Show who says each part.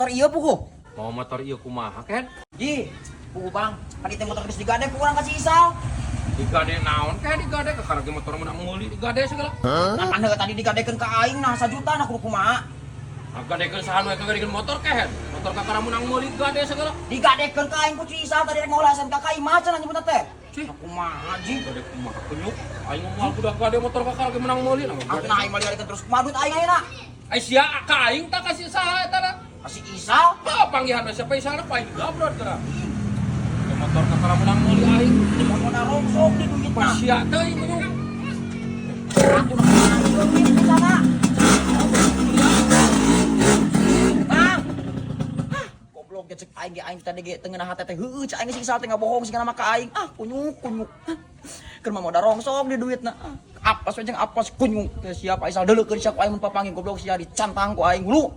Speaker 1: Motor ieu puguh.
Speaker 2: Mau motor ieu kumaha, Ken?
Speaker 1: Ji, puguh Bang, tadi teh motor geus digade ku urang ka si Isal.
Speaker 2: Digade naon, Ken? Digade kakara ge motor menang meuli digade segala.
Speaker 1: Nah, pan heuh tadi digadekeun ka aing nah sajuta nah kudu kumaha?
Speaker 2: Gadekeun saha nu gadekeun motor, Ken? Motor kakara menang meuli gade segala.
Speaker 1: Digadekeun ka aing ku si Isal tadi rek ngolah SMK ka imah cenah nyebutna teh.
Speaker 2: Cih.
Speaker 1: Nah, kumaha, Ji?
Speaker 2: Gade kumaha kunyuk? Aing moal kudu gade motor kakara ge menang meuli nah.
Speaker 1: Atuh nah aing mah digadekeun terus kumaha duit aing ayeuna?
Speaker 2: Ai sia ka aing tak kasih saha eta na?
Speaker 1: Ka si Isal?
Speaker 2: Ah, panggihan we siapa Isal ku aing gabrot geura. Motor kakara menang meuli aing.
Speaker 1: Mun rongsok di duitna.
Speaker 2: Pas sia teuing kunyuk.
Speaker 1: Atuh nah kumaha duit di sana? Bang. Hah, goblok ge cek aing ge aing tadi ge teu ngeunah hate teh heueuh cek aing si Isal teh ngabohong sigana mah ka aing. Ah, kunyuk kunyuk. Keur mah modal rongsok di duitna. Ah, apes we jeung apes kunyuk teh siap Isal deuleukeun sia ku aing mun papanggih goblok sia dicantang ku aing hulu.